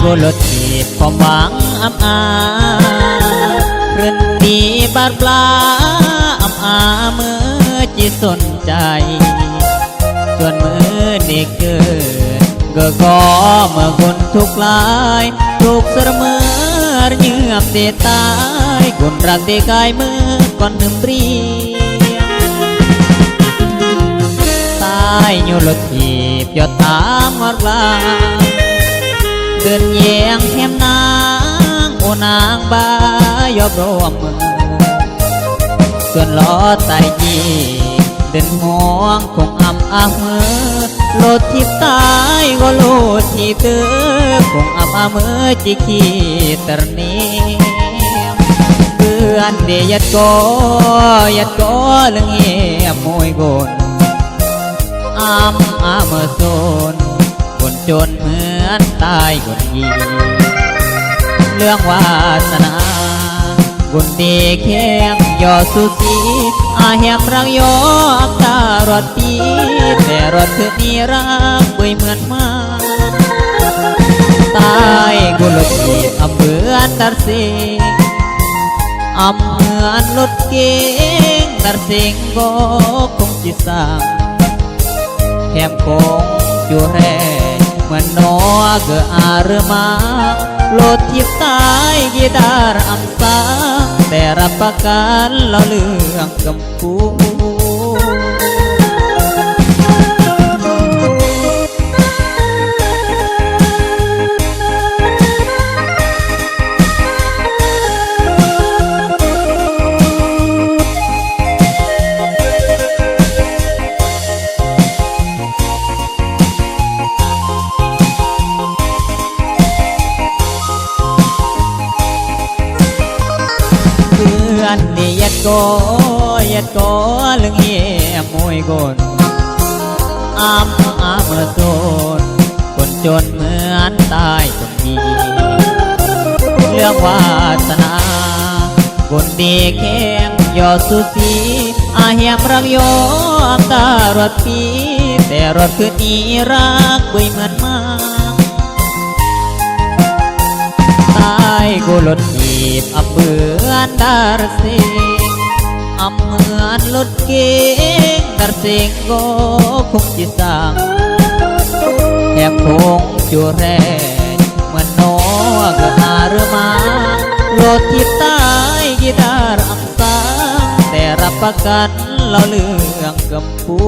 ກູລົດຖີບຄວາມຫວັງອຳອາ ເລື່ອນດີບາດບລາອຳອາເມື່ອຈິສົນໃຈ ສ່ວນມື້ນີ້ເກີດ ເກີດກໍເມື່ອຄົນທຸກຫຼາຍ ທຸກສະເໝີເຍືອບເຕຕາຍ ຄົນລັກເຕກາຍເມື່ອກ່ອນໜຶ່ງປຽງ ຕາຍຢູ່ລົດ ຖີບຈອດຕາມຮອດກາງ ເດີນແຍງແຄມນາງ ໂອນາງບາຍອບລວມເມືອງ ສ່ວນລໍຕາຍຈີເດີນຫ່ວງຄົງອຳອາເມີ ລົດຖີບຕາຍກໍລົດຖີບເດີ ຄົງອຳອາເມີຈິຂີ່ຕະເໜງ ເພື່ອນເດຍາດກໍ ຍາດກໍເລື່ອງແຮມໂມຍກົນ ອຳອາເມີສົນ ຄົນຈົນເໝືອນຕາຍຄົນດີ ເລື່ອງວາສະໜາ ບຸນດີແຄມຍໍສູ່ສີ ອາແຮມຮັກຍໍອຳຕາລອດປີ ແຕ່ລອດຄືນນີ້ຮັກເບີຍເໝືອນມາ ຕາຍກູລົດຖີບອຳເບືອນດາເຊ ອຳເໝືອນລົດເກັງ ດາເຊງກໍຄົງຈິສັງ ແຄມຄົງຈູແຮ ເໝືອນນໍເກີອາເຣີມາ ລົດຖີບຕາຍກີດາຣອຳສັງ ແຕ່ຮັບປະກັນເລົ່າເລື່ອງກຳປູ. ເພື່ອນນີ້ຢາດກໍ ຢາດກໍເລື່ອງແຮມໂມຍກົນ ອຳອາເມີສົນ ຄົນຈົນເໝືອນຕາຍຄົນດີ ເລື່ອງວາສະໜາ ບຸນດີແຄມຍໍສູ່ສີ ອາແຮມຮັກຍໍອຳຕາລອດປີ ແຕ່ລອດຄືນນີ້ຮັກເບີຍເໝືອນມາ ຕາຍກູລົດຖີບອຳເບືອນດາເຊງ ອຳເໝືອນລົດເກັງ ດາເຊງກໍຄົງຈິສັງ ແຄມຄົງຈູແຮ ເໝືອນນໍເກີອາເຣີມາ ລົດຖີບຕາຍກີດາຣອຳສັງ ແຕ່ຮັບປະກັນເລົ່າເລື່ອງກຳປູ.